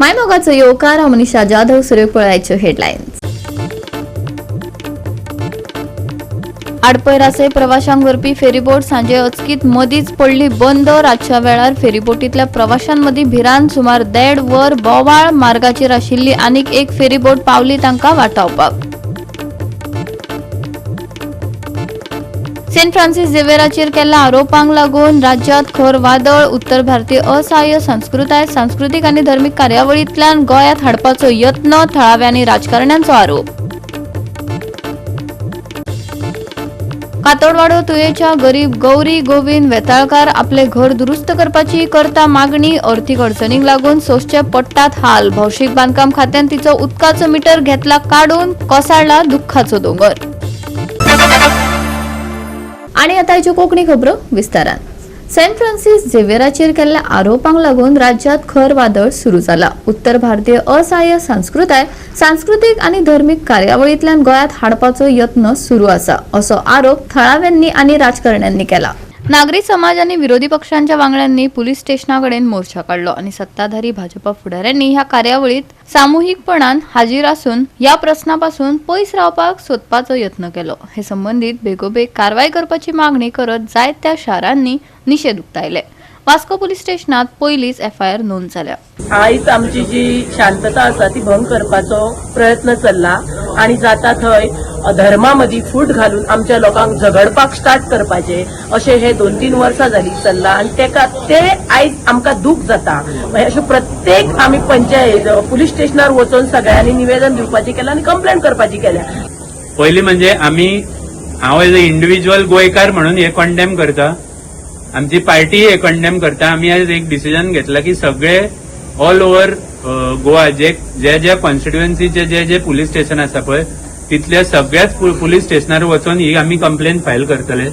मायमोगाचो येवकार. हांव मनीषा जाधव. सुरवेक पळयाच्यो हेडलायन्स. आडपय रासय प्रवाशांक व्हरपी फेरीबोट सांजे अचकीत मदींच पडली बंद. रातच्या वेळार फेरीबोटींतल्या प्रवाशांमदीं भिरांत. सुमार देड वर बोवाळ. मार्गाचेर आशिल्ली आनीक एक फेरीबोट पावली तांकां वाटावपाक. सेंट फ्रान्सिस झेवियराचेर केल्ल्या आरोपांक लागून राज्यांत खर वादळ. उत्तर भारतीय असहाय्य संस्कृताय सांस्कृतीक आनी धर्मीक कार्यावळींतल्यान गोंयांत हाडपाचो यत्न, थळाव्या आनी राजकारण्यांचो आरोप. कातोडवाडो तुयेच्या गरीब गौरी गोविंद वेताळकार आपले घर दुरुस्त करपाची करता मागणी. अर्थीक अडचणींक लागून सोंसचे पडटात हाल. भौशीक बांदकाम खात्यान तिचो उदकाचो मिटर घेतला काडून, कोसळ्ळा दुख्खाचो दोंगर. आणि आता ह्यो कोंकणी खबरो विस्तारान. सेंट फ्रान्सिस झेवियराचेर केल्ल्या आरोपांक लागून राज्यांत खर वादळ सुरू जाला. उत्तर भारतीय असहाय्य संस्कृताय सांस्कृतीक आनी धर्मीक कार्यावळींतल्यान गोंयांत हाडपाचो यत्न सुरू आसा, असो आरोप थळाव्यांनी आनी राजकारण्यांनी केला. नागरी समाज आनी विरोधी पक्षांच्या वांगड्यांनी पुलीस स्टेशना कडेन मोर्चा काडलो आनी सत्ताधारी भाजपा फुडाऱ्यांनी ह्या कार्यावळीत सामुहीकपणान हाजीर आसून ह्या प्रस्ना पासून पयस रावपाक सोदपाचो यत्न केलो. हे संबंदीत बेगोबेग कारवाय करपाची मागणी करत जायत्या शारांनी निशेध उक्तायले. वास्को पुलीस स्टेशनात पयलीच एफआयआर नोंद जाल्या. आयज आमची जी शांतता आसा ती भंग करपाचो प्रयत्न चल्ला आणि जाता थंय धर्मा मदीं फूट घालून आमच्या लोकांक झगडपाक स्टार्ट करपाचें अशें हे 2-3 वर्सां जालीं चल्लां आनी तेका ते आयज आमकां दूख जाता. मागीर अशें प्रत्येक आमी पंचायत पुलीस स्टेशनार वचून सगळ्यांनी निवेदन दिवपाचें केलां आनी कंप्लेन करपाची केल्या. पयलीं म्हणजे आमी, हांव एज अ इंडिव्हिज्युअल गोंयकार म्हणून हे कंडेम करता. आमची पार्टी हे कंडेम करता. आमी आज एक डिसिजन घेतला की सगळे ऑल ओव्हर गोवा जे जे जे कॉन्स्टिट्युएन्सीचे जे जे पुलीस स्टेशन आसा पळय, तितल्या सगळ्याच पुलीस स्टेशनार वचून ही आमी कंप्लेन फायल करतले.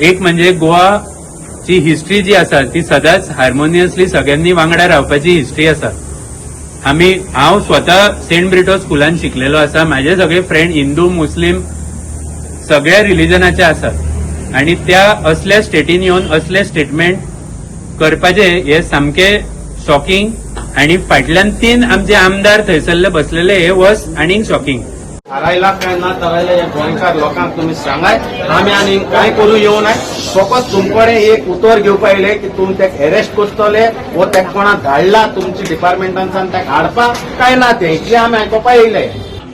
एक म्हणजे गोवाची हिस्ट्री जी आसा ती सदांच हार्मोनियसली सगळ्यांनी वांगडा रावपाची हिस्ट्री आसा. आमी, हांव स्वता सेंट ब्रिटो स्कुलान शिकलेलो आसा. माझे सगळे फ्रेंड हिंदू, मुस्लीम, सगळ्या रिलिजनाचे आसात आणि त्या असल्या स्टेटीन येवन असले स्टेटमेंट करपाचे हे सामके शॉकिंग आणि फाटल्यान तीन आमचे आमदार थंयसरले बसलेले, हे वॉस आनीक शॉकिंग. थारायला काय ना थारायला हे गोंयकार लोकांक तुमी सांगाय. आमी आनी कांय करूं येवनाय. फकत तुमकडे एक उतर घेवपा येयले की तुमी तेका अरेस्ट करतले वो तेका कोणा धाडला तुमच्या डिपार्टमेंटांसान तेका हाडपा काय ना तें, इतलें आमी आयकोपा येयले.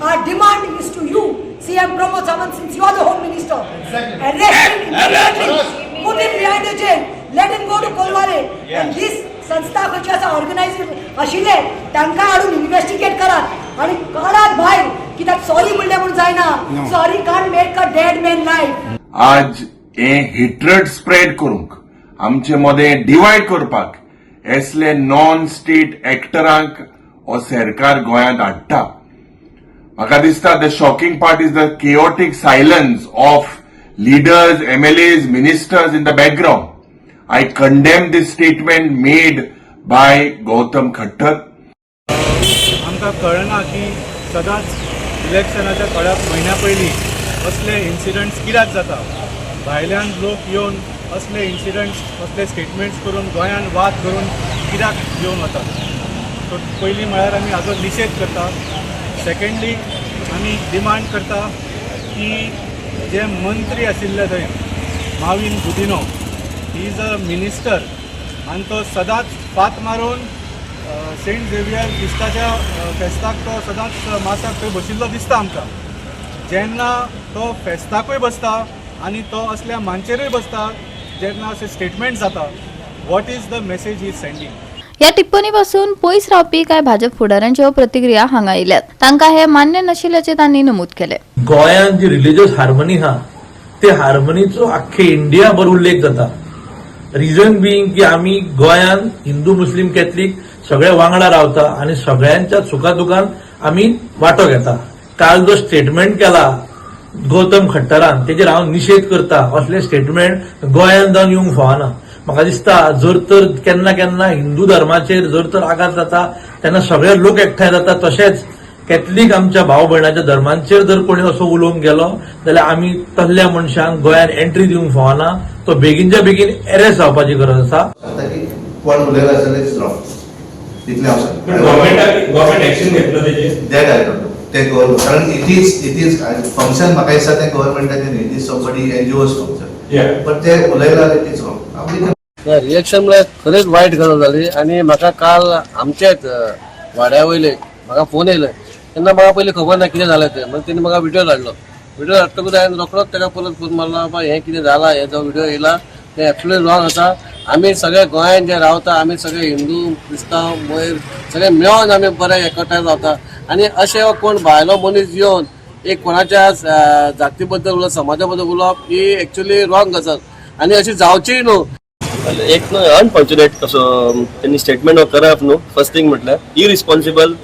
Our demand is to you, CM Pramod Sawant, since you are the Home Minister. Arrest him immediately. Put him behind the jail. Let him go to Colvale. And this संस्था खंयची आसा, ऑर्गनायज आशिल्ले, तांकां हाडून इन्व्हेस्टिगेट करात आणि काडात भायर. कित्याक सॉरी म्हणलें म्हणून जायना. Sorry can't make a dead man life. आज हे हेट्रड स्प्रेड करूंक, आमचे मदें डिवायड करपाक असले नॉन स्टेट एक्टरांक हो सरकार गोंयांत हाडटा. म्हाका दिसता the shocking part is the chaotic silence of leaders, MLAs, ministers in the background. I condemn this statement made by Gautam Khattar. आमकां कळना की सदांच इलेक्शनाच्या थोड्या म्हयन्या पयलीं असले इन्सिडंट्स कित्याक जाता. भायल्यान लोक येवन असले इन्सिडंट्स, असले स्टेटमेंट्स करून गोंयान वाद करून कित्याक येवन वतात. सो पयलीं म्हळ्यार आमी हाजो निशेध करता. सेकंडली, आमी डिमांड करता की जे मंत्री आशिल्ले थंय Mauvin Gudino, he is a minister आनी तो सदांच फात मारून सेंट झेवियर क्रिस्ताच्या फेस्ताक तो सदांच मासाक थंय बशिल्लो दिसता आमकां. जेन्ना तो फेस्ताकूय बसता आनी तो असल्या मांचेरूय बसता, जेन्ना अशें स्टेटमेंट जाता, what is the message he sending? ह्या टिप्पणीपासून पयस रावपी कांय भाजप फुडाऱ्यांच्यो प्रतिक्रिया हांगा आयल्यात. तांकां हे मान्य नाशिल्ल्याचें तांणी नमूद केलें. गोंयांत जी रिलिजियस हार्मनी आहा, ते हार्मनीचो आख्खे इंडियाभर उल्लेख जाता. रिजन बिंग की आमी गोंयांत हिंदू, मुस्लीम, कॅथलीक सगळे वांगडा रावता आनी सगळ्यांच्या सुखा दुखान आमी वांटो घेता. काल जो स्टेटमेंट केला गौतम खट्टरान, तेजेर हांव निशेध करता. असले स्टेटमेंट गोंयांत जावन येवंक फावना. म्हाका दिसता जर तर केन्ना केन्ना हिंदू धर्माचेर जर तर आघात जाता तेन्ना सगळे लोक एकठांय जाता. तशेंच कॅथलीक आमच्या भाव भयणाच्या धर्मांचेर जर कोणी असो उलोवंक गेलो जाल्यार आमी तसल्या मनशांक गोंयांत एंट्री दिवंक फावना. तो बेगीनच्या बेगीन अरेस्ट जावपाची गरज आसा. आतां की कोण उलयला जाल्यार it's wrong. तितलें हांव सांगता. गव्हर्मेंट एक्शन घेतलं तेजेर? That I don't know. ते गव्हर्मेंट, कारण it is function, म्हाका दिसता तें गव्हर्मेंटाचें न्ही, it is somebody NGO's function. पण ते उलयला, it is wrong. Reaction म्हळ्यार खरेंच वायट गजाल जाली आनी म्हाका काल आमच्याच वाड्या वयले म्हाका फोन येयले तेन्ना म्हाका पयलीं खबर ना कितें जालें तें. मागीर तेणी म्हाका व्हिडियो धाडलो. व्हिडियो धाडटकूच हांवें रोखडोच ताका परत फोन मारलो, बाबा हें कितें जालां, हें जो व्हिडियो येयला तें एब्सोल्युटली रॉंग आसा. आमी सगळे गोंयांत जे रावता, आमी सगळे हिंदू क्रिस्तांव मोयर सगळे मेळोन आमी बरे एकठांय रावता आनी अशें कोण भायलो मनीस येवन एक कोणाच्या जाती बद्दल उलोवप, समाजा बद्दल उलोवप ही एक्चुअली रॉंग गजाल आनी अशी जावचीय न्हू. एक न्हू अनफॉर्च्युनेट कसो त्यांनी स्टेटमेंट करप न्हू. फर्स्ट थिंग म्हटल्यार इरिस्पॉन्सिबल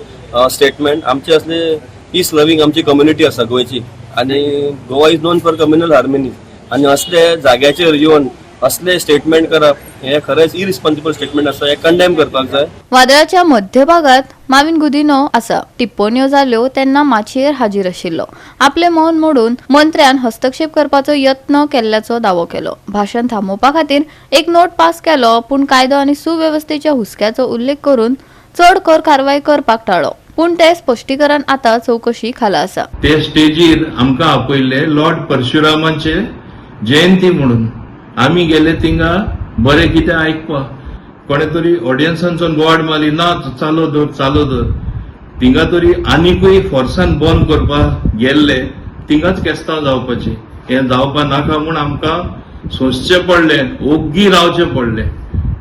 स्टेटमेंट. आमची असली पीस लवींग आमची कम्युनिटी आसा गोंयची आनी Goa is known for communal harmony आनी असले जाग्याचेर येवन असले स्टेटमेंट करप हे खरेंच इरिस्पॉन्सिबल स्टेटमेंट आसा. हे कंडेम करपाक जाय. वादळाच्या मध्यभागात माविन गुदिनो आसा. टिप्पण्यो जाल्यो तेन्ना माचयेर हाजीर आशिल्लो. आपले मौन मोडून मंत्र्यान हस्तक्षेप करपाचो यत्न केल्ल्याचो दावो केलो. भाशण थांबोवपा खातीर एक नोट पास केलो, पूण कायदो आनी सुवेवस्थेच्या हुस्क्याचो उल्लेख करून चड खर कारवाय करपाक टाळ्ळो. पूण ते स्पश्टीकरण आतां चवकशी खाला आसा. ते स्टेजीर आमकां आपयल्ले लॉर्ड परशुरामाचे जयंती म्हणून. आमी गेले थिंगा बरें कितें आयकपाक. कोणे तरी ऑडियन्सांचो बोवाळ मारली, ना चालो धर, चालो धर. थिंगा तरी आनिकूय फोर्सान बंद करपाक गेल्ले, थिंगाच केस्तांव जावपाचें. हें जावपा नाका म्हूण आमकां सोंसचें पडलें, ओग्गी रावचें पडलें.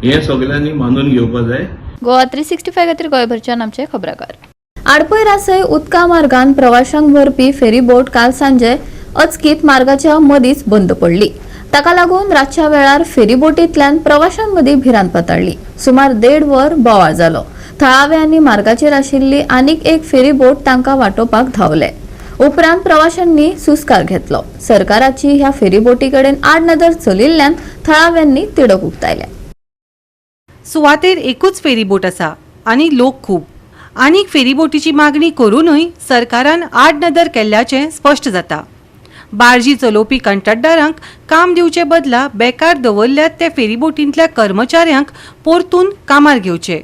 हें सगल्यांनी मानून घेवपा जाय. गोवा 365 खातीर गोंयभरच्यान आमचे खबराकार. आडपय रासय उदका मार्गान प्रवाशांक व्हरपी फेरीबोट काल सांजे अचकीत मार्गाच्या मदींच बंद पडली. ताका लागून रातच्या वेळार फेरीबोटींतल्यान प्रवाशांमदीं भिरांत पातळ्ळी. सुमार देड वर बोवाळ जालो. थळावे आनी मार्गाचेर आशिल्ली आनीक एक फेरीबोट तांकां वाटोवपाक धांवले. उपरांत प्रवाशांनी सुस्कार घेतलो. सरकाराची ह्या फेरीबोटी कडेन आडनदर चलिल्ल्यान थळाव्यांनी तिडक उक्तायल्या. सुवातेर एकूच फेरीबोट आसा आनी लोक खूब. आनीक फेरीबोटीची मागणी करूनय सरकारान आडनदर केल्ल्याचें स्पश्ट जाता. बार्जी चलोवपी कंत्राटदारांक काम दिवचे बदला बेकार दवरल्यात ते फेरीबोटींतल्या कर्मचाऱ्यांक परतून कामार घेवचे.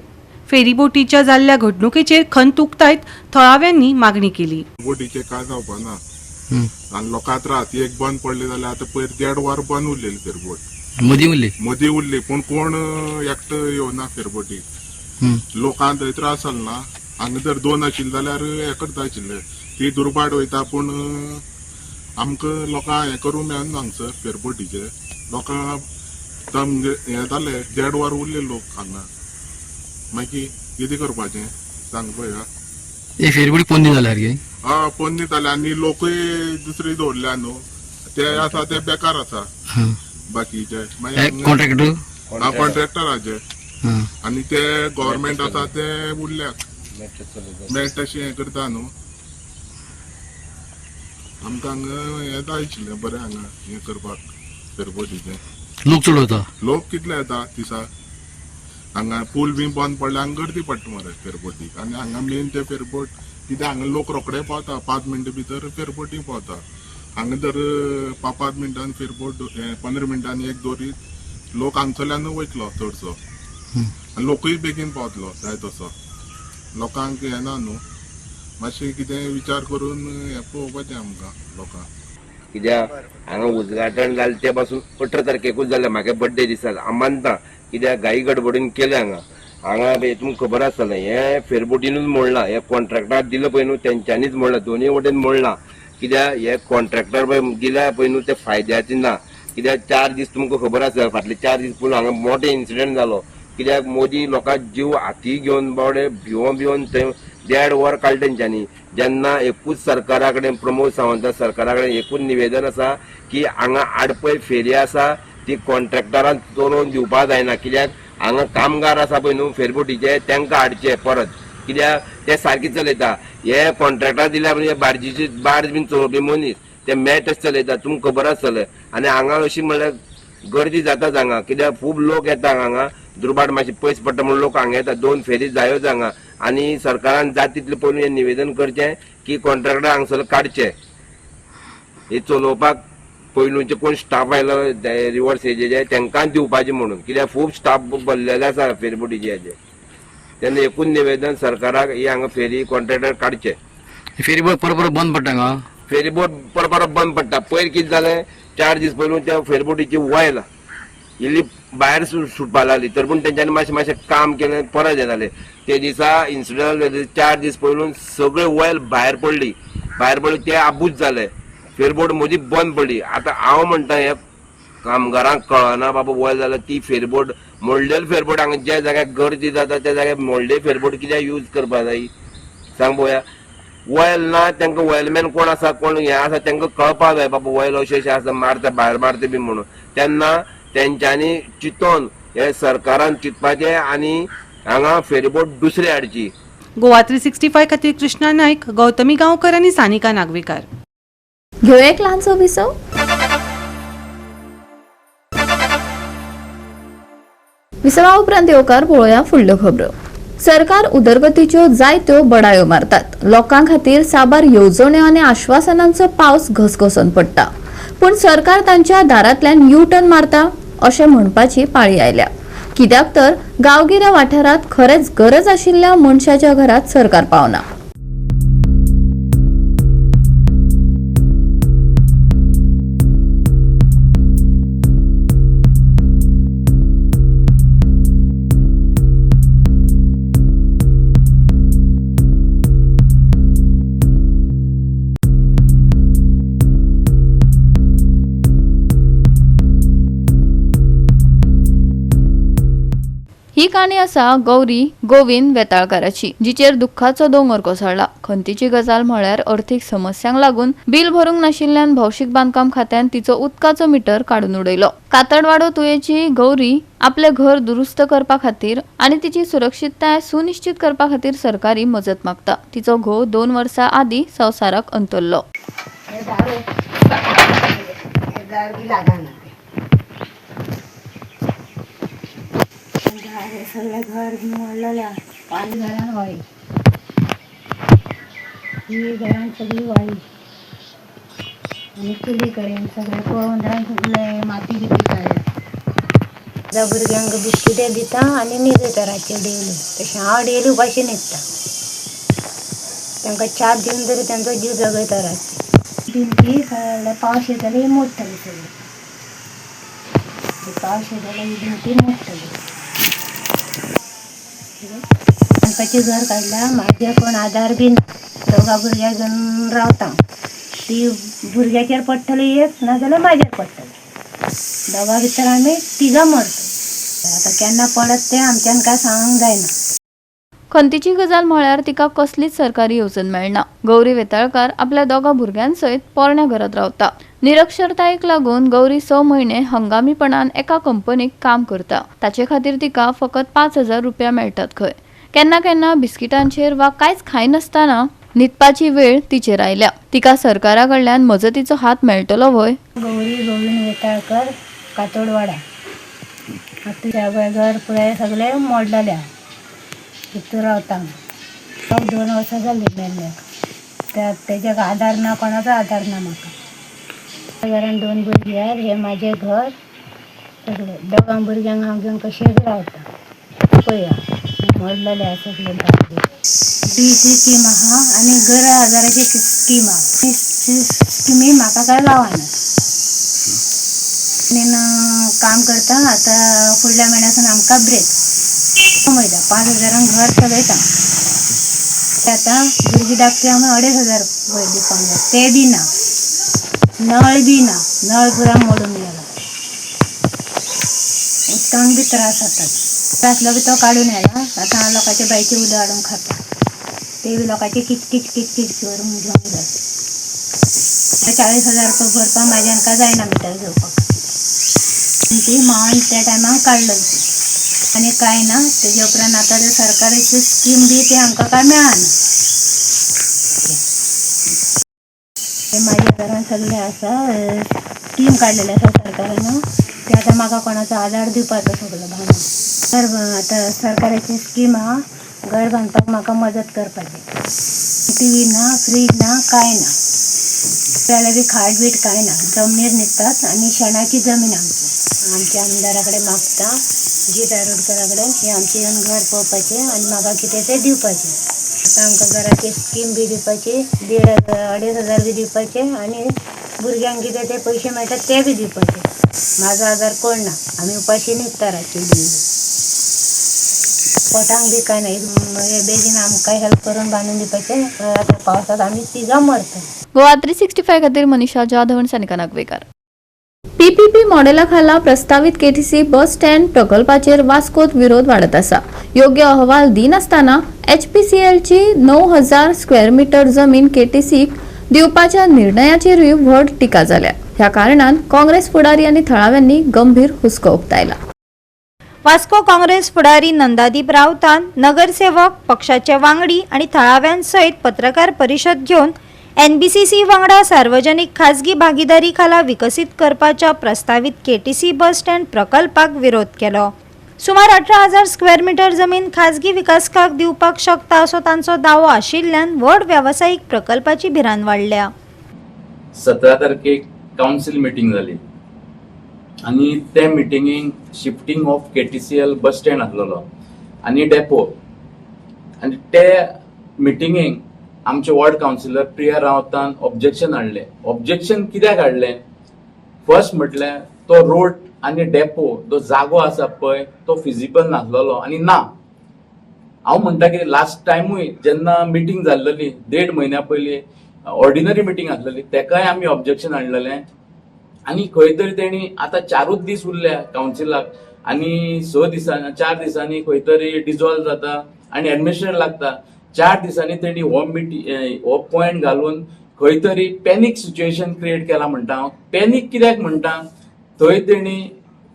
फेरीबोटीच्या जाल्ल्या घडणुकेचेर खंत उक्तायत थळाव्यांनी मागणी केली. बोटीचे काय जावपा ना आनी लोकां त्रास. एक बंद पडली जाल्यार आतां पयर देड वर बंद उरलेली फेरबोट. मदीं उरली? मदीं उरली, पूण कोण एकटो येवना फेरबोटीक. लोकांक थंय त्रास जालो ना. हांगा जर दोन आशिल्ले जाल्यार हें करता आशिल्ले. ती दुर्भाट वयता, पूण आमकां लोकांक हें करूंक मेळना हांगसर फेरबोटीचे. लोकांक हें जालें, देड वर उरले लोक हांगा. मागीर कितें करपाचें सांग पळया. एक फेरीबोट पोन्नी जाल्या सारकी. हय, पोन्नी जाल्या आनी लोकूय दुसरी दवरल्या न्हू. ते आसा ते बेकार आसा बाकीचे मागीर. कॉन्ट्रॅक्टर? हा, कॉन्ट्रॅक्टराचे आनी ते गव्हर्मेंट आसा ते उरल्यात मेळटा तशें हें करता न्हू. आमकां हांगा हें जाय आशिल्लें बरें हांगा हें करपाक फेरबोटीचें. लोक चड वता? लोक कितले येता दिसा हांगा. पूल बी बंद पडले, हांगा गर्दी पडटा मरे फेरबोटीक. आनी हांगा मेन ते फेरबोट कित्याक हांगा लोक रोखडे पावता, 5 मिनटां भितर फेरबोटी पावता. हांगा जर 5 5 मिनटान फेरबोट, 15 मिनटांनी एक दवरीत, लोक हांगसरल्यान वयतलो चडसो आनी लोकूय बेगीन पावतलो जाय तसो. लोकांक हें ना न्हू. मातशें कितें विचार करून हें पळोवपाचें आमकां लोकांक. कित्याक हांगा उद्घाटन जालें ते पासून 18 तारखेकूच जालें, म्हागे बड्डे दिसा. हांव मानता, कित्याक घाई गडबडीन केलें हांगा. हांगा तुमकां खबर आसतलें, हें फेरबोटीनूच मोडलां. हे कॉन्ट्रॅक्टाक दिलां पळय न्हू, तेंच्यांनीच मोडलां. दोनूय वटेन मोडलां. कित्याक हे कॉन्ट्रॅक्टर पळय दिल्या पळय न्हू, ते फायद्याचे ना. कित्याक 4 दीस तुमकां खबर आसा, फाटले 4 दीस पूण हांगा मोठो इन्सिडंट जालो. कित्याक मोदी लोकांक जीव हाती घेवन बावडे भिवोन भिवोन थंय देड वर काडलें तेंच्यांनी. जेन्ना एकूच सरकारा कडेन, प्रमोद सावंत सरकारा कडेन एकूच निवेदन आसा की हांगा आडपय फेरी आसा ती कॉन्ट्रॅक्टरान चलोवन दिवपा जायना. कित्याक हांगा कामगार आसा पळय न्हू फेरबोटीचे, तांकां हाडचे परत. कित्याक ते सारकी चलयता. हे कॉन्ट्रॅक्टर दिल्या म्हणजे बार्जीची बार्ज बीन चलोवपी मनीस ते मॅटच चलयता, तुमकां खबर आसतलें. आनी हांगा अशी म्हणल्यार गर्दी जाताच हांगा, कित्याक खूब लोक येता हांगा. दुर्भाट मातशी पयस पडटा म्हणून लोक हांगा येता. दोन फेरी जायोच हांगा आनी सरकारान जात तितलें पयलू हें निवेदन करचें की कॉन्ट्रॅक्टर हांगसर काडचे. हे चलोवपाक पयलूचे कोण स्टाफ आयलो रिवर्स हेजे तांकांच दिवपाचें म्हणून, कित्याक खूब स्टाफ भरलेले आसा फेरबोटीचे हेजे. तेन्ना एकूच निवेदन सरकाराक ही हांगा फेरी कॉन्ट्रॅक्टर काडचे. फेरीबोट परत परत बंद पडटा हांगा. फेरीबोट परत परत बंद पडटा. पयर कितें जालें, 4 दीस पयलू त्या फेरीबोटीची वयल इल्ली भायर सुटपा लागली, तर पूण तेंच्यांनी मातशें मातशें काम केलें, परत हें जालें. ते दिसा इन्सिडंट 4 दीस पयलू सगळे वयल भायर पडली, भायर पडली ते आबूज जाले, फेरबोट मदीं बंद पडली. आतां हांव म्हणटा हे कामगारांक कळना बाबा वयल जाल्यार ती फेरबोट मोडलेली फेरबोट हांगा ज्या जाग्यार गर्दी जाता त्या जाग्यार मोडलेली फेरबोट कित्याक यूज करपा जाय सांग पळोवया. वयल ना तांकां वयलमॅन कोण आसा कोण हें आसा तांकां कळपा जाय बाबा वयल अशें अशें आसा मारता भायर मारता बी म्हणून. तेन्ना तेंच्यांनी चिंतोन हे सरकारान चिंतपाचें आनी हांगा फेरीबोट दुसरी हाडची. गोवा 365 खातीर कृष्णा नायक, गौतमी गांवकर आनी सानिका नागवेकार. घेवया एक ल्हानसो विसव. विसवा उपरांत येवकार पळोवया फुडल्यो खबरो. सरकार उदरगतीच्यो जायत्यो बडायो मारतात, लोकां खातीर साबार येवजण्यो आनी आश्वासनांचो पावस घसघसोन पडटा, पूण सरकार तांच्या दारांतल्यान यू टर्न मारता अशें म्हणपाची पाळी आयल्या. कित्याक तर गांवगिऱ्या वाठारांत खरेंच गरज आशिल्ल्या मनशाच्या घरांत सरकार पावना. ही काणी आसा गौरी गोविंद वेताळकाराची, जिचेर दुख्खाचो दोंगर कोसळ्ळा. खंतीची गजाल म्हळ्यार अर्थीक समस्यांक लागून बिल भरूंक नाशिल्ल्यान भौशीक बांदकाम खात्यान तिचो उदकाचो मिटर काडून उडयलो. कातडवाडो तुयेची गौरी आपलें घर दुरुस्त करपा खातीर आनी तिची सुरक्षितताय सुनिश्चित करपा खातीर सरकारी मजत मागता. तिचो घोव 2 वर्सां आदीं संवसाराक अंतरलो. सगळें घर मोडलेलें, पांच घरान वाळी, ही घरान सगळी वाळी आनी चुली कडेन सगळें पळोवन सगळें माती बिती काडल्या. त्या भुरग्यांक बिस्किटे दिता आनी न्हिदयता रातचे डेली. तशें हांव डेली उपाशी न्हिदता, तांकां च्या दिवन तरी तांचो जीव जगयता रातचे. भिंती पावस येत जाल्यार मोडटली सगळी, पावस येत जाल्यार ही भिंती मोडटली. बापाचें घर काडलां, म्हाजें कोण आदार बी ना, दोगां भुरग्यां घेवन रावता. ती भुरग्याचेर पडटली एक, नाजाल्यार म्हाजेर पडटली. दोगां भितर आमी तिगां मरता. आतां केन्ना पडत तें आमच्यान कांय सांगूंक जायना. खंतीची गजाल म्हळ्यार तिका कसलीच सरकारी येवजण मेळना. गौरी वेताळकार आपल्या दोगां भुरग्यांसयत पोरण्या घरांत रावता. निरक्षरतायेक लागून गौरी 6 म्हयने हंगामीपणान एका कंपनीक काम करता. ताचे खातीर तिका फकत 5,000 रुपया मेळटात खंय. केन्ना केन्ना बिस्किटांचेर वा कांयच खायनासतना न्हिदपाची वेळ तिचेर आयल्या. तिका सरकारा कडल्यान मजतीचो हात मेळटलो व्हय? गौरी गोविंद वेताळकर, कातोडवाडा. आतां घर पुराय सगळें मोडलेलें, तितून रावता. 2 वर्सां जालीं मेल्ल्याक. त्या तेज्याक आदार ना, कोणाचो आदार ना म्हाका. घरान 2 भुरगीं आहात, हें म्हाजें घर सगळें. दोगां भुरग्यांक हांव घेवन कशेंच रावता. पळया मोडलेलें आसा सगळें. बीची स्कीम आहा आनी घर आजाराची स्कीम आहा. ती स्किमी म्हाका कांय गावना. आनी काम करता. आतां फुडल्या म्हयन्यासून आमकां ब्रेक वयता. 5,000 घर चलयता. आतां भुरगीं धाकटी आमी 2,500 वयर दिवपाक जाय, ते बी ना. नळ बी ना, नळ पुरा मोडून गेला. उदकांक बी त्रास जातात. आसलो बी तो काडून येला. आतां हांव लोकांच्या बांयचें उदक हाडून खाता, ते बी लोकांचे किचकीच किचकीच करून घेवन जाता. 40,000 रुपया भरपाक म्हाज्यान काय जायना मिटर घेवपाक. ती मावान त्या टायमाक काडलो आनी कांय ना. तेजे उपरांत आतां ते सरकाराची स्कीम बी ती आमकां कांय मेळना. म्हाज्या घरान सगळें आसा, स्कीम काडलेली आसा सरकारान. ते आतां म्हाका कोणाचो आदार दिवपाचो सगलो भावना. घर आतां सरकाराची स्कीम आहा, घर बांदपाक म्हाका मदत करपाची. टी व्ही ना, फ्रीज ना, कांय ना. जाल्यार बी खाट बीट कांय ना. जमनीर न्हिदतात आनी शेणाची जमीन आमची. आमच्या आमदारा कडेन मागता जीत आरोडकरा कडेन हें आमचें येवन घर पळोवपाचें आनी म्हाका कितें तें दिवपाचें. आतां आमकां घराची स्कीम बी दिवपाची, 1,500 2,500 बी दिवपाचे आनी भुरग्यांक कितें ते पयशे मेळटात ते बी दिवपाचे. म्हाजो आदार कोण ना, आमी उपाशी न्हिदता रातची पोटांक बी कांय ना. एक बेगीन आमकां हेल्प करून बांदून दिवपाचें. आतां पावसांत आमी तिगां मरता. गोवा 365 खातीर मनीषा जाधव आनी सानिका नागवेकर. पीपीपी मॉडेला खाला प्रस्तावित केटीसी बस स्टँड प्रकल्पाचेर वास्कोत विरोध वाडत आसा. योग्य अहवाल दिनासतना एचपीसीएलची 9000 स्क्वेअर मीटर जमीन केटीसीक दिवपाच्या निर्णयाचेरूय व्हड टिका जाल्या. ह्या कारणान काँग्रेस फुडारी आनी थळाव्यांनी गंभीर हुस्को उक्तायला. वास्को काँग्रेस फुडारी नंदादीप राऊतान नगरसेवक, पक्षाचे वांगडी आनी थळाव्यां सयत पत्रकार परिशद घेवन एनबीसीसी वांगडा सार्वजनिक खाजगी भागीदारी खाला विकसीत करपाच्या प्रस्तावीत केटीसी बस स्टँड प्रकल्पाक विरोध केलो. सुमार 18,000 स्क्वेअर मीटर जमीन खाजगी विकासकाक दिवपाक शकता असो तांचो दावो आशिल्ल्यान व्हड वेवसायीक प्रकल्पाची भिरांत वाडल्या. 17 तारखेक कावन्सील मिटींग जाली आनी ते मिटिंगेक shifting of KTCL bus stand आसलेलो आनी डेपो. आनी ते मिटिंगेक आमचे वॉर्ड कावन्सिलर प्रिया रावतान ऑब्जेक्शन हाडलें. ऑब्जेक्शन कित्याक हाडलें? फर्स्ट म्हटल्यार तो रोड आनी डेपो जो जागो आसा पळय, तो फिजिबल नासलेलो. आनी ना, हांव म्हणटा की लास्ट टायमूय जेन्ना मिटींग जाल्लेली, देड म्हयन्या पयलीं ऑर्डिनरी मिटींग आसलेली, तेकाय आमी ऑब्जेक्शन हाडलेलें. आनी खंय तरी तेणी आतां 4ूच दीस उरल्या कावन्सिलाक आनी 6 दिसांनी, 4 दिसांनी खंय तरी डिजॉल्व जाता आनी एडमिनिस्ट्रेटर लागता. 4 दिसांनी तेणी हो मिटी हो पॉयंट घालून खंय तरी पॅनीक सिच्युएशन क्रिएट केला म्हणटा हांव. पॅनीक कित्याक म्हणटा? थंय तेणी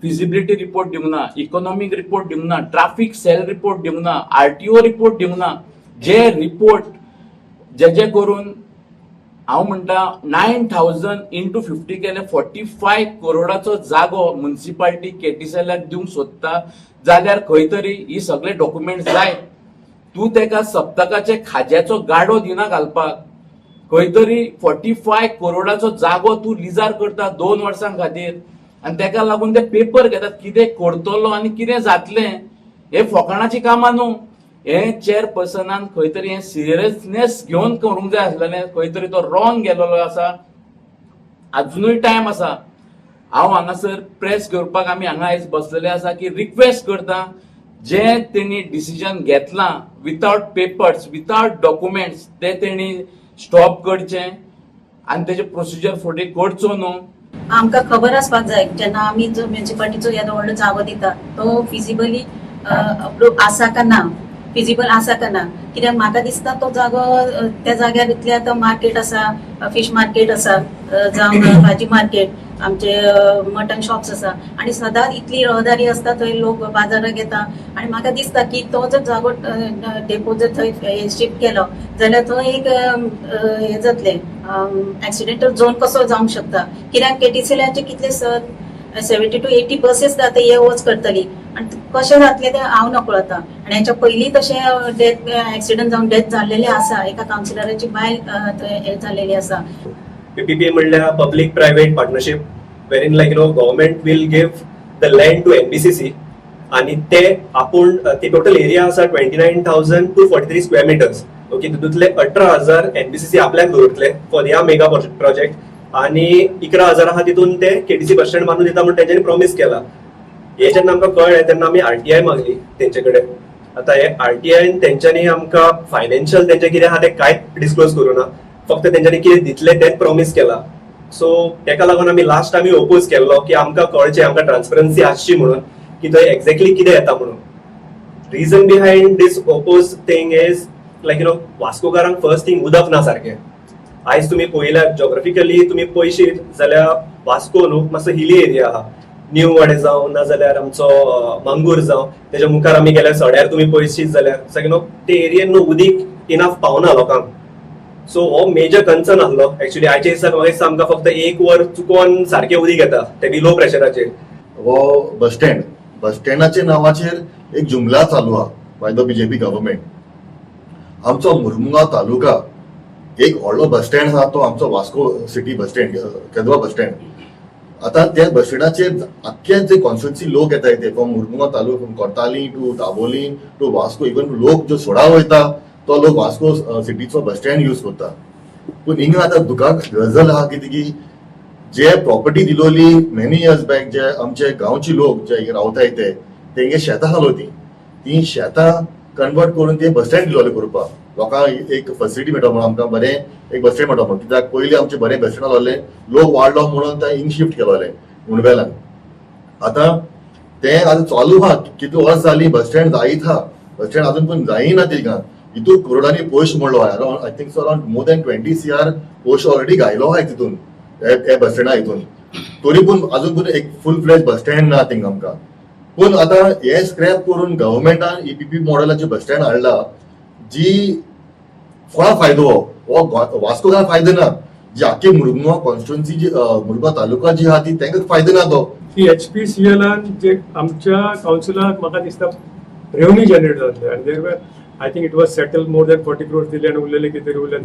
फिजिबिलिटी रिपोर्ट दिवंक ना, इकॉनॉमीक रिपोर्ट दिवंक ना, ट्राफीक सेल रिपोर्ट दिवंक ना, आरटीओ रिपोर्ट दिवंक ना. जे रिपोर्ट जे करून हांव म्हणटा, 9,000 इंटू 50 केले, 45 करोडाचो जागो मुन्सिपाल्टी केटीसीएलाक दिवंक सोदता जाल्यार खंय तरी ही सगळे डॉक्युमेंट जाय. तूं तेका सप्तकाचे खाज्याचो गाडो दिना घालपाक. खंय तरी 45 करोडाचो जागो तूं लिजार करता 2 वर्सां खातीर आनी तेका लागून ते पेपर घेतात. कितें करतलो आनी कितें जातलें, हे फकाणाची कामां न्हू. हे चेअरपर्सनान खंय तरी हें सिरियसनेस घेवन करूंक जाय आसलेलें. खंय तरी तो रॉंग गेलेलो आसा. अजुनूय टायम आसा. हांव हांगासर प्रेस करपाक आमी हांगा आयज बसलेले आसा की रिक्वेस्ट करता, जे तेणी डिसिजन घेतलां विथआउट पेपर्स, विथआउट डॉक्युमेंट्स, ते तेणी स्टॉप करचें आनी तेजे प्रोसिजर फुडें करचो न्हू. आमकां खबर आसपाक जाय, जेन्ना आमी जो म्युनिसिपालिटीचो येदो व्हडलो जागो दिता तो फिजिबली आसा का ना, फिजिबल आसा का ना. कित्याक म्हाका दिसता तो जागो त्या जाग्यार इतले आतां मार्केट आसा, फिश मार्केट आसा, जावं भाजी मार्केट, आमचे मटन शॉप्स आसा आनी सदांच इतली रहदारी आसता थंय, लोक बाजाराक येता. आनी म्हाका दिसता की तो जर जागो डेपो जर थंय शिफ्ट केलो जाल्यार थंय एक हें जातलें, एक्सिडेंटल झोन कसो जावंक शकता. कित्याक केटीसीएलाचे कितले 70 टू 80 बसीस आतां ये वच करतली आनी कशें जातलें तें हांव नकळो आतां. आनी हेच्या पयलीं तशें डेथ एक्सिडंट जावन डेथ जाल्लेले आसा, एका कावन्सिलराची बायल थंय हें जाल्लेली आसा. PPP म्हणल्यार public private partnership, wherein like government will give the land to NBCC आणि ते आपूण ती टोटल एरिया आसा 29,243 square meters, okay. तितूंतले 18,000 एनबीसीसी आपल्याक दवरतले फॉर ह्या मेगा प्रोजेक्ट आणि 11,000 आहा तितून ते केटीसी बस स्टँड बांदून दिता म्हूण तेंच्यांनी प्रॉमीस केला. हे जेन्ना आमकां कळ्ळें तेन्ना आमी आरटीआय मागली तेंचे कडेन. आतां हे आरटीआयन तेंच्यांनी आमकां फायनान्शियल तेंचें कितें आहा तें कांयच डिस्क्लोज करूं ना. फक्त तेंच्यांनी कितें दितले तेंच प्रॉमीस केला. सो तेका लागून आमी लास्ट आमी ओपोज केल्लो की आमकां कळचें, आमकां ट्रान्सपरन्सी आसची म्हणून की थंय एक्झॅक्टली कितें येता म्हणून. Reason behind this oppose thing is like वास्कोकारांक फर्स्ट थिंग उदक ना सारकें. आयज तुमी पळयल्यार, जॉग्राफिकली तुमी पळयशीत जाल्यार वास्को न्हू मातसो हिली एरिया आहा. न्यू वाडे जावं नाजाल्यार आमचो मंगूर जावं, तेच्या मुखार आमी गेल्यार सड्यार तुमी पळयशीत जाल्यार सगळे न्हू ते एरियेन न्हू उदीक इनफ पावना लोकांक. सो हो मेजर कन्सर्न आहलो एक्चुअली. आयच्या दिसाक म्हाका दिसता आमकां फक्त एक वर चुकोन सारकें उदीक येता, ते बी लो प्रेशराचेर. हो बस स्टँड, बस स्टँडाच्या नांवाचेर एक जुमला चालू आहा बाय the BJP government. आमचो मुरमुगांव तालुका एक व्हडलो बस स्टँड आहा, तो आमचो वास्को सिटी बस स्टँड, केदवा बस स्टँड. आतां त्या बस स्टँडाचेर आख्खे जे कॉन्स्टिट्युन्सी लोक येताय ते from Mormugao taluk, from Cortalim to Dabolim to Vasco, even लोक जो सोडा वयता तो लोक वास्को सिटीचो बस स्टँड यूज करता. पूण हिंगा आतां दुकान गजल आहा कितें की जे प्रॉपर्टी दिलोली मेनी इयर्स बॅक, जे आमचे गांवचे लोक जे हिंगा रावताय ते तेंगे शेतां आसलो, ती ती शेतां कन्वर्ट करून ते बस स्टँड दिलोले करपाक लोकांक एक फॅसिलिटी मेळटा म्हणून, आमकां बरें एक बस स्टँड मेळटा म्हणून. कित्याक पयलीं आमचें बरें बस स्टँड आसलें, लोक वाडलो म्हणून ते हिंग शिफ्ट केलोले मुंडवेल्यान. आतां तें आतां चालू आहा, कितली वर्स जाली बस स्टँड जायत आहा, बस स्टँड अजून पण जायना. तिका हितून करोडांनी पयशे मोडलो. Around I think so around more than 20 CR पयशे ऑलरेडी घायलो आहाय तितून हे बस स्टँडा हितून, तरी पूण अजून पूण एक फूल फ्लॅज बस स्टँड ना थिंगा आमकां. पूण आतां हे स्क्रॅप करून गव्हर्मेंटान ईपीपी मॉडेलाचे बस स्टँड हाडला, जी कोणा फायदो हो? वास्को काय फायदो ना, जी आख्खी मुरगांव कॉन्स्टिट्युन्सी जी मुरगांव तालुका जी आहा ती तांकां फायदो ना तो. की एचपीसीएलान जे आमच्या कावन्सिलाक म्हाका दिसता रेवन्यू जनरेट जातले आनी there I think it was settle more than 40 crores दिले आनी उरलेले कितें तरी उरले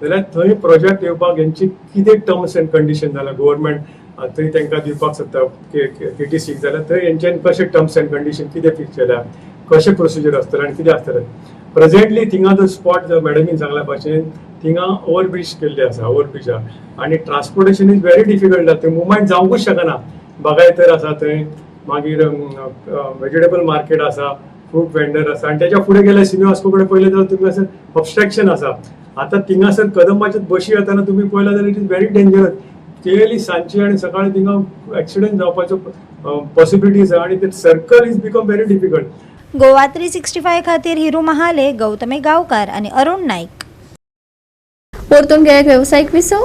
जाल्यार थंय प्रोजेक्ट येवपाक हेंची कितें टर्म्स एंड कंडिशन जाल्यार गव्हर्मेंट थंय तांकां दिवपाक सोदता केटीसीक, जाल्यार थंय हेंच्यानी कशें टर्म्स एंड कंडिशन कितें फिक्स केल्या, कशें प्रोसिजर आसतलें आनी कितें आसतलें. प्रेझेंटली थिंगा जो स्पॉट मॅडमीन सांगल्या भाशेन थिंगा ओवरब्रीज केल्ली आसा, ओवरब्रीज आहा आनी ट्रान्सपोर्टेशन is very difficult जाता, थंय मुवमेंट जावंकूच शकना. बागायतर आसा थंय, मागीर वेजिटेबल मार्केट आसा, फ्रूट वेंडर आसा आनी तेच्या फुडें गेल्यार सिने वास्को कडेन पळयलें जाल्यार तुमी ऑबस्ट्रक्शन आसा. आतां थिंगासर कदंबाचे बशी येताना तुमी पळयला जाल्यार it is very dangerous clearly. सांजची आनी सकाळी थिंगा एक्सिडंट जावपाचो पॉसिबिलिटीज आहा आनी ते circle is become very difficult. Goa 365 खातीर हिरू महाले, गौतमी गांवकार आनी अरुण नाईक. परतून घेया एक वेवसायीक विसव.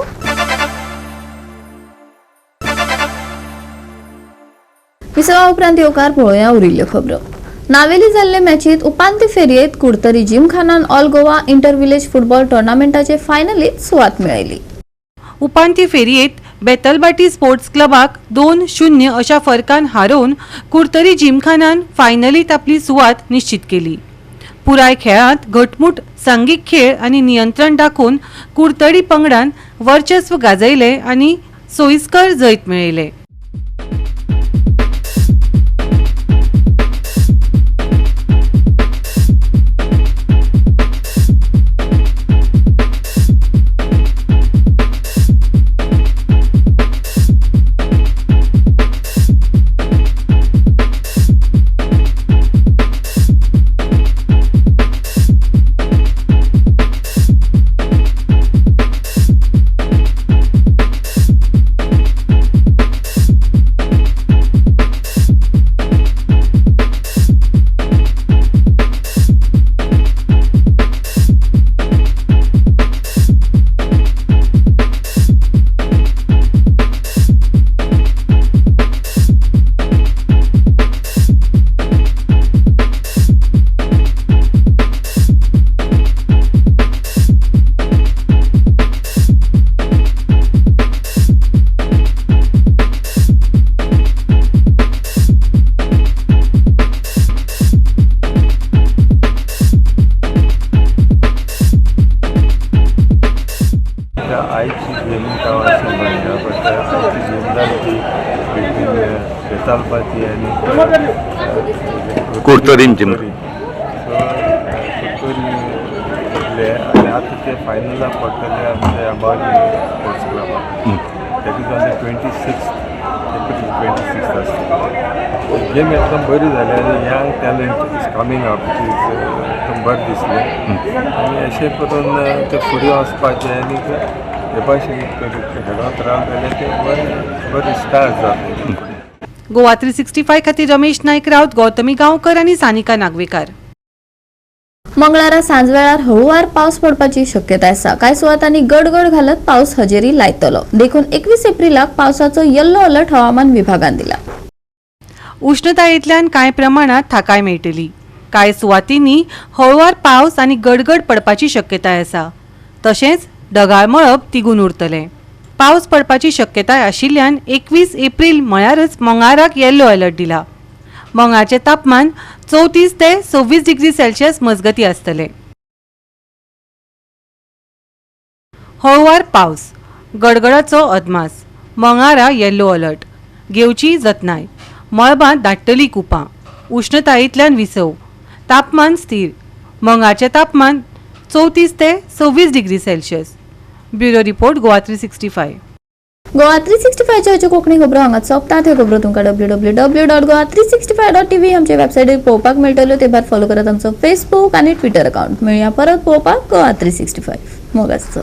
विसवा उपरांत येवकार पळोवया उरिल्ल्यो खबरो. नावेली जाल्ले मॅचीत उपांत्य फेरयेत Curtorim जिमखानान all Goa inter village football टुर्नामेंटाचे फायनलीत सुवात मेळयली. उपांत्य फेरयेत बेतलबाटी स्पोर्ट्स क्लबाक 2-0 अशा फरकान हारोवन कुडतरी जिमखानान फायनलीत आपली सुवात निश्चित केली. पुराय खेळांत घटमूट सांघीक खेळ आनी नियंत्रण दाखोवन कुडतरी पंगडान वर्चस्व गाजयलें आनी सोयिस्कर जैत मेळयलें. आयची गेमी हांव अशें म्हणना, बट आयची गेम जाली ती बिटवीन बेतालबाती आनी कुडतरी जिम. सो कुडतरी जिखले आनी आतां ते फायनलाक पडटले आमचे अंबावली sports क्लबाक. That is on the 26th, April 26 आसतली गेम. एकदम बरी जाली आनी young talent is coming up, which is एकदम बरें दिसलें आनी अशें करून ते फुडें वचपाचें आनी हे भाशेन खेळत रावले जाल्यार ते बरें बरे स्टार जातले. गोवा 365 खातीर रमेश नायक राऊत, गौतमी गांवकर आनी सानिका नागवेकार. मंगळारा सांजवेळार हळुवार पावस पडपाची शक्यताय आसा. कांय सुवातांनी गडगड घालत पावस हजेरी लायतलो. देखून 21 एप्रिलाक पावसाचो येल्लो अलर्ट हवामान विभागान दिला. उश्णतायेंतल्यान कांय प्रमाणात थाकाय मेळटली. कांय सुवातींनी हळुवार पावस आनी गडगड पडपाची शक्यताय आसा. तशेंच ढगाळ मळब तिगून उरतलें. पावस पडपाची शक्यताय आशिल्ल्यान 21 एप्रील म्हळ्यारच मंगळाराक येल्लो अलर्ट दिला. मंगळाचें तापमान 34 ते 26 डिग्री सेल्सियस मजगती आसतलें. हळुवार पावस, गडगडाचो अदमास. मंगारा येल्लो अलर्ट. घेवची जतनाय. मळबांत दाट्टली कुपां. उश्णतायेंतल्यान विसव. तापमान स्थीर. मंगाचें तापमान 34 ते 26 degree Celsius. Bureau report, Goa 365. Goa 365च्या Konkani खबरो हांगाच सोंपतात. ह्यो खबरो तुमकां www.goa365.tv आमच्या वेबसायटीर पळोवपाक मेळटल्यो. ते भायर फॉलो करात आमचो फेसबूक आनी ट्विटर अकाउंट. मेळया परत पळोवपाक गोवा 365. मोग आसचो.